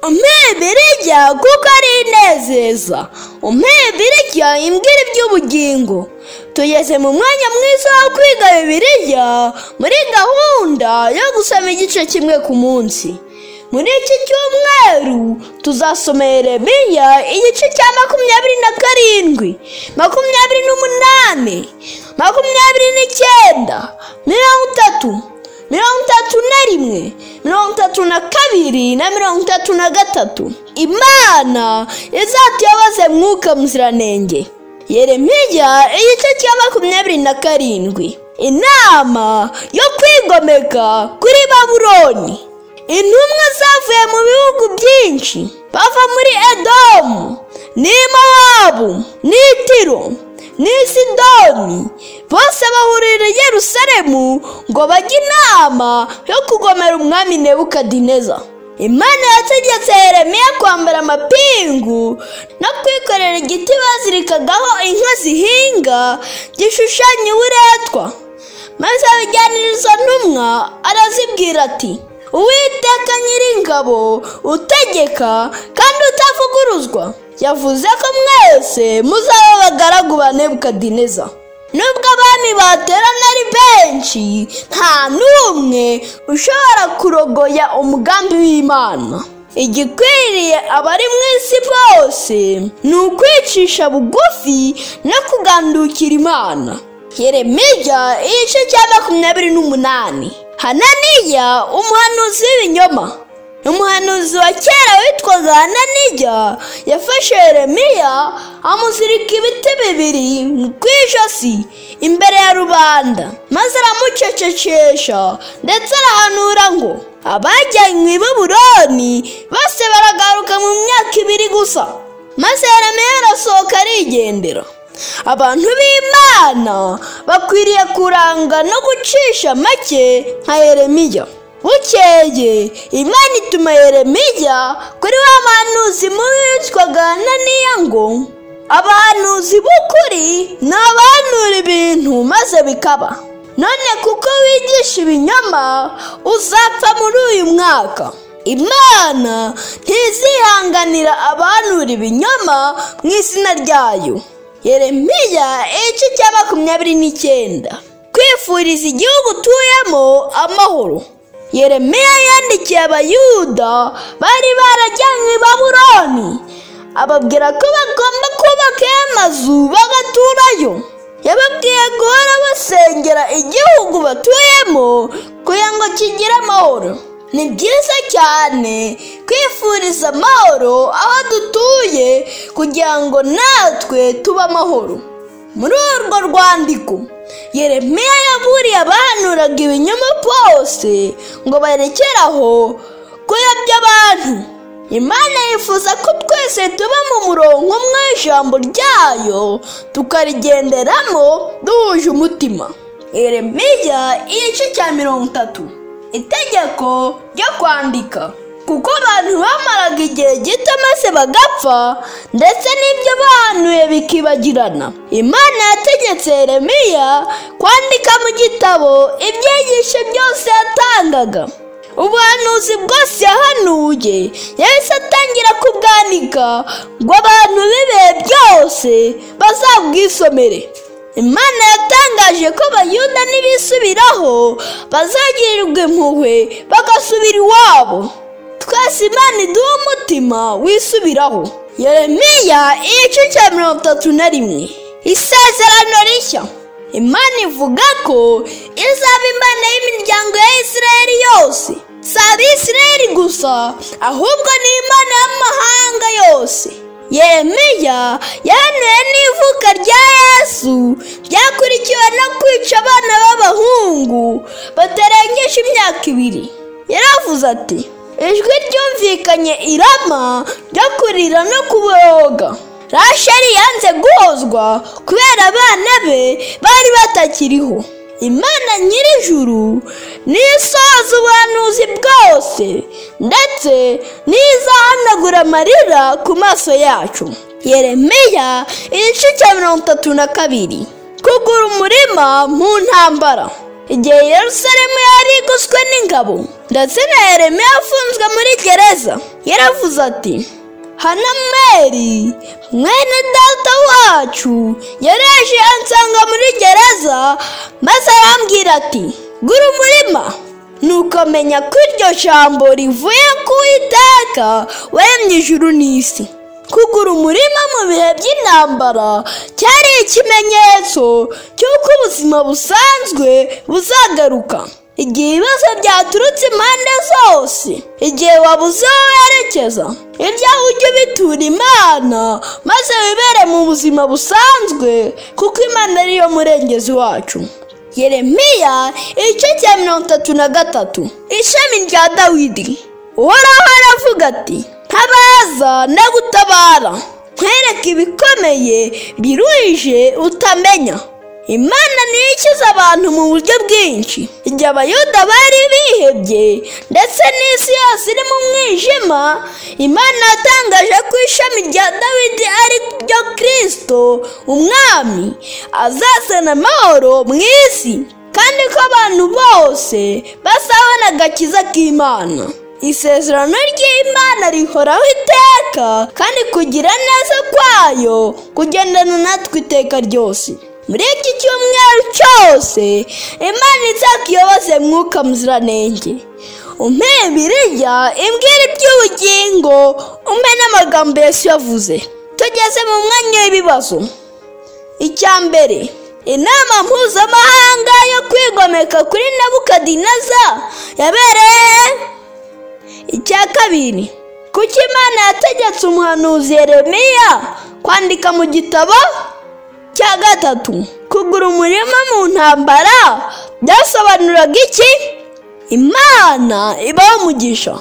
Umpe Bibiliya kuko ari inezeza, umpe Bibiliya imbwira iby'ubugingo. Tugeze mu mwanya mwiza wo kwiga Bibiliya muri gahunda yo gusoma igice kimwe ku munsi. Muri iki cyumweru tuzasoma Yeremiya igice cya 27, 28, 29, 30, 31, 32 na 33. Imana izatuyoboze Mwuka Muziranenge. Yeremiya igice cya 27. Inama yo kwigomeka kuri Babuloni. Intumwa zavuye mu bihugu byinshi, bava muri Edomu, n'i Mowabu, n'i Tiro, n'i Sidoni, bose bahurira i Yerusalemu ngo bajye inama yo kugomera umwami Nebukadineza. Imana yategetse Yeremiya kwambara amapingu no kwikorera igiti bazirikagaho inka zihinga gishushanya uburetwa, maze abijyanira izo ntumwa arazibwira ati: Uwiteka Nyiringabo utegeka kandi utavuguruzwa yavuze ko mwese muzaba abagaragu ba Nebukadineza. Nubwo abami baterana ari benshi, nta n'umwe ushobora kurogoya umugambi w'Imana. Igikwiriye abari mu isi bose ni ukwicisha bugufi no kugandukira Imana. Yeremiya igice cya 28. Hananiya umuhanuzi w'ibinyoma. Umuhanuzi wa kera witwaga Hananiya yafashe Yeremiya amuzirika ibiti bibiri ku ijosi imbere ya rubanda, maze aramucecekesha ndetse arahanura ngo abajyanywe i Babuloni bose baragaruka mu myaka 2 gusa. Maze Yeremiya arasohoka arigendera. Abantu b'Imana bakwiriye kuranga no gucisha make nka Yeremiya. Bukeye Imana ituma Yeremiya kuri wa muhanuzi mubi witwaga Hananiya ngo: abahanuzi b'ukuri ni abahanura ibintu maze bikaba. None kuko wigisha ibinyoma uzapfa muri uyu mwaka. Imana ntizihanganira abahanura ibinyoma mu izina ryayo. Yeremiya igice cya 29. Kwifuriza igihugu utuyemo amahoro. Yeremiya yandikiye Abayuda bari barajyanywe i Babuloni, ababwira ko bagomba kubaka amazu bagaturayo. Yababwiye guhora basengera igihugu batuyemo kugira ngo kigire amahoro. Ni byiza cyane kwifuriza amahoro aho dutuye kugira ngo natwe tube amahoro. Muri urwo rwandiko Yeremiya yaburiye abahanuraga ibinyoma bose ngo barekeraho kuyobya abantu. Imana yifuza ko twese tuba mu murongo umwe w'ijambo ryayo, tukarigenderamo duhuje umutima. Yeremiya igice cya 30. Itegeko ryo kwandika. Kuko abantu bamaraga igihe gito maze bagapfa, ndetse n'ibyo bahanuye bikibagirana. Imana yategetse Yeremiya kwandika mu gitabo ibyigisho byose yatangaga. Ubuhanuzi bwose yahanuye yahise atangira kubwandika ngo abantu b'ibihe byose bazabwisomere. Imana yatangaje ko Abayuda nibisubiraho bazagirirwa impuhwe bagasubira iwabo. Twese Imana iduha umutima wisubiraho. Yeremiya igice cya 31. Isezerano rishya. Imana ivuga ko izaba Imana y'imiryango ya Isirayeli yose. Si Abisirayeli gusa, ahubwo ni Imana y'amahanga yose. Yeremiya yahanuye n'ivuka rya Yesu ryakurikiwe no kwica abana b'abahungu batarengeje imyaka 2. Yaravuze ati: ijwi ryumvikanye i Rama ryo kurira no kuboroga. Rasheli yanze guhozwa kubera abana be bari batakiriho. Imana Nyir'ijuru nisoza ubuhanuzi bwose, ndetse n'izahanagura amarira ku maso yacu. Yeremiya igice cya 32. Kugura umurima mu ntambara. Igihe Yerusalemu yari igoswe n'ingabo, ndetse na Yeremiya afunzwe muri gereza. Yaravuze ati: Hanameli mwene data wacu yaraje ansanga muri gereza, maze arambwira ati: gura umurima. Nuko menya ko iryo jambo rivuye ku Uwiteka waremye ijuru n'isi. Kugura umurima mu bihe by'intambara cyari ikimenyetso cy'uko ubuzima busanzwe buzagaruka. Igihe ibibazo byaturutse impande zose, igihe wabuze aho werekeza, ibyawe ujye ubitura Imana maze wibere mu buzima busanzwe, kuko Imana ariyo murengezi wacu. Yeremiya igice cya 33, ishami rya Dawidi. Uhoraho aravuga ati: ntabaza ndagutabara, nkwereke ibikomeye biruhije utamenya. Imana niyo ikiza abantu mu buryo bwinshi. Igihe Abayuda bari bihebye ndetse n'isi yose iri mu mwijima, Imana yatangaje ko ishami rya Dawidi ari ryo Kristo umwami azazana amahoro mu isi, kandi ko abantu bose bazabona agakiza k'Imana. Isezerano ry'Imana rihoraho iteka, kandi kugira neza kwayo kugendana natwe iteka ryose. Muri iki cyumweru cyose Imana izakuyoboze Mwuka Muziranenge. Umpe Bibiliya imbwira iby'ubugingo, umpe n'amagambo Yesu yavuze. Tugeze mu mwanya w'ibibazo. Icya mbere, inama mpuzamahanga yo kwigomeka kuri Nebukadineza yabereye. Icya kabiri, kuki Imana yategetse umuhanuzi Yeremiya kwandika mu gitabo? Icya gatatu, kugura umurima mu ntambara byasobanuraga iki? Imana ibaho umugisha.